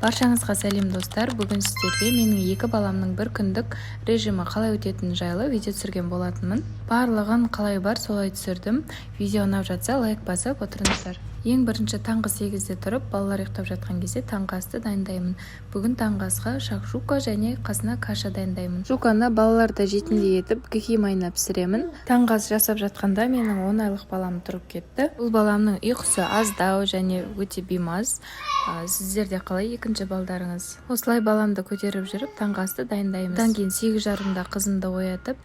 Баршаңызға сәлем, достар! Бүгін сіздерге менің екі баламның бір күндік режимі қалай өтетіні жайлы видео түсірген болатынмын. Барлығын қалай бар, солай түсірдім. Видео ұнап жатса, лайк басып отырыңыздар. Ең бірінші таңғы 8-де тұрып, балалар ұйықтап жатқан кезде таңғы асты дайындаймын. Бүгін таңғы асқа шакшука және қасына каша дайындаймын. Шакшуканы балалар да жейтіндей етіп, гхи майына пісіремін. Таңғы ас жасап жатқанда менің 10 айлық балам тұрып кетті. Бұл баламның ұйқысы аздау және өте беймаз. Сіздерде қалай, екінші балдарыңыз? Осылай баламды көтеріп жүріп, таңғы асты дайындаймыз. Одан кейін 8:30-да қызымды оятып,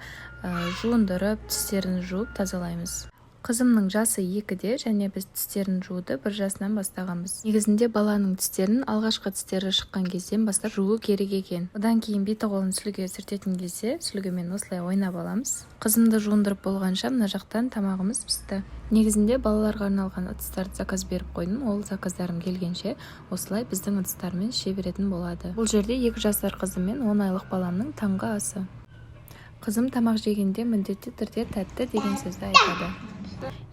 жуындырып, тістерін жуып тазалаймыз. Қызымның жасы 2-де және біз тістерін жууды 1 жасынан бастағанбыз. Негізінде баланың тістерін алғашқы тістері шыққан кезден бастап жуу керек екен. Одан кейін беті қолын сүлгіге сүртетін кезде сүлгімен осылай ойнап аламыз. Қызымды жуындырып болғанша, мына жақтан тамағымыз пісті. Негізінде балаларға арналған ыдыстарды заказ беріп қойдым. Ол заказдарым келгенше, осылай біздің ыдыстармен іше беретін болады. Бұл жерде 2 жасар қызым мен 10 айлық баламның таңғы асы. Қызым тамақ жегенде міндетті түрде «тәтті» деген сөзді айтады.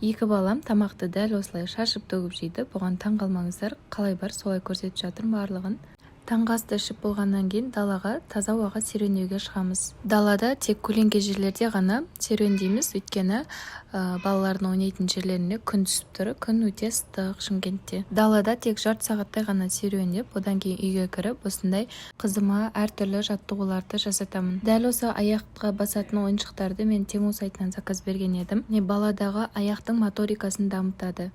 Екі балам тамақты дәл осылай шашып төгіп жейді. Бұған таң қалмаңыздар, қалай бар, солай көрсетіп жатырмын барлығын. Таңғы асты ішіп болғаннан кейін далаға, таза ауаға серуендеуге шығамыз. Далада тек көлеңке жерлерде ғана серуендейміз, өйткені балалардың ойнайтын жерлеріне күн түсіп тұр. Күн өте ыстық Шымкентте. Далада тек жарты сағаттай ғана серуендеп, одан кейін үйге кіріп, осындай қызыма әртүрлі жаттығуларды жасатамын. Дәл осы аяққа басатын ойыншықтарды мен Temu сайтынан заказ берген едім. Не баладағы аяқтың моторикасын дамытады.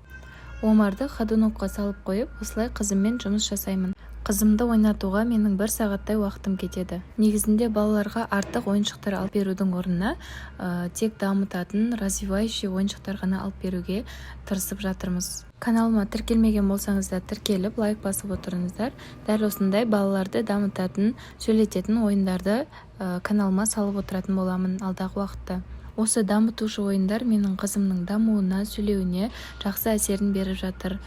Омарды ходунокқа салып қойып, осылай қызыммен жұмыс жасаймын. Қызымды ойнатуға менің бір сағаттай уақытым кетеді. Негізінде балаларға артық ойыншықтар алып берудің орнына тек дамытатын, развивающий ойыншықтар ғана алып беруге тырысып жатырмыз. Каналыма тіркелмеген болсаңыздар, тіркеліп, лайк басып отырыңыздар. Дәл осындай балаларды дамытатын, сөйлететін ойындарды каналыма салып отыратын боламын алдағы уақытта. Осы дамытушы ойындар менің қызымның дамуына, сөйлеуіне жақсы әсерін беріп жатыр.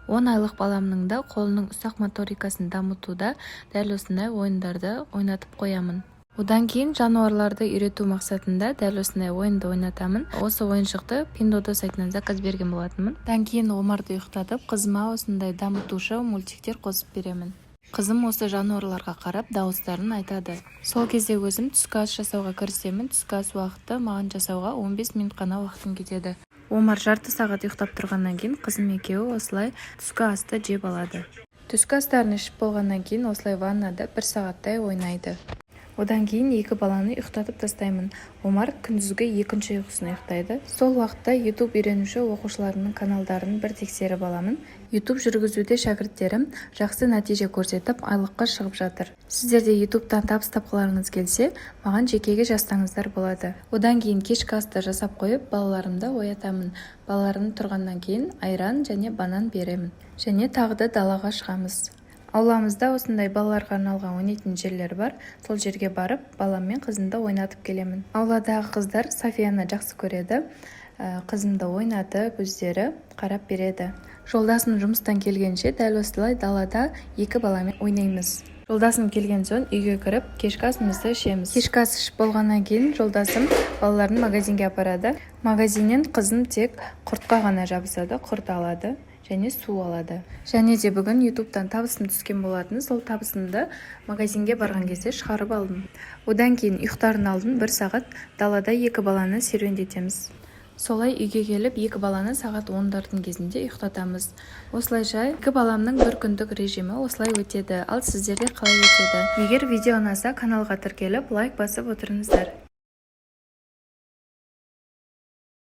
10 айлық баламның да қолының ұсақ моторикасын дамытуда дәл осындай ойындарды ойнатып қоямын. Одан кейін жануарларды үйрету мақсатында дәл осындай ойынды ойнатамын. Осы ойыншықты Пиндуодуо сайтынан заказ берген болатынмын. Одан кейін Омарды ұйықтатып, қызыма осындай дамытушы мультиктер қосып беремін. Қызым осы жануарларға қарап, дауыстарын айтады. Сол кезде өзім түскі ас жасауға кірісемін. Түскі ас уақыты маған жасауға 15 минут қана уақытым кетеді. Омар жарты сағат ұйықтап тұрғаннан кейін қызым екеуі осылай түскі асты жеп алады. Түскі астарын ішіп болғаннан кейін осылай ваннада бір сағаттай ойнайды. Одан кейін екі баланы ұйықтатып тастаймын. Омар күндізгі екінші ұйқысын ұйықтайды. Сол уақытта YouTube үйренуші оқушыларымның каналдарын бір тексеріп аламын. YouTube жүргізуде шәкірттерім жақсы нәтиже көрсетіп, айлыққа шығып жатыр. Сіздер де YouTube'тан табыс тапқыларыңыз келсе, маған жекеге жазсаңыздар болады. Одан кейін кешкі асты жасап қойып, балаларымды оятамын. Балаларым тұрғаннан кейін айран және банан беремін және тағы да далаға шығамыз. Ауламызда осындай балаларға арналған ойнайтын жерлер бар. Сол жерге барып, балам мен қызымды ойнатып келемін. Ауладағы қыздар Софияны жақсы көреді. Қызымды ойнатып, өздері қарап береді. Жолдасым жұмыстан келгенше дәл осылай далада екі баламен ойнаймыз. Жолдасым келген соң үйге кіріп, кешкі асымызды ішеміз. Кешкі ас ішіп болғаннан кейін жолдасым балаларын магазинге апарады. Магазиннен қызым тек құртқа ғана жабысады, құрт алады және су алады. Және де бүгін Ютубтан табысым түскен болатын. Сол табысымды магазинге барған кезде шығарып алдым. Одан кейін ұйықтардың алдын бір сағат далада екі баланы серуендетеміз. Солай үйге келіп, екі баланы сағат 10-дардың кезінде ұйықтатамыз. Осылайша екі баламның бір күндік режимі осылай өтеді. Ал сіздерде қалай өтеді? Егер видео ұнаса, каналға тіркеліп, лайк басып отырыңыздар.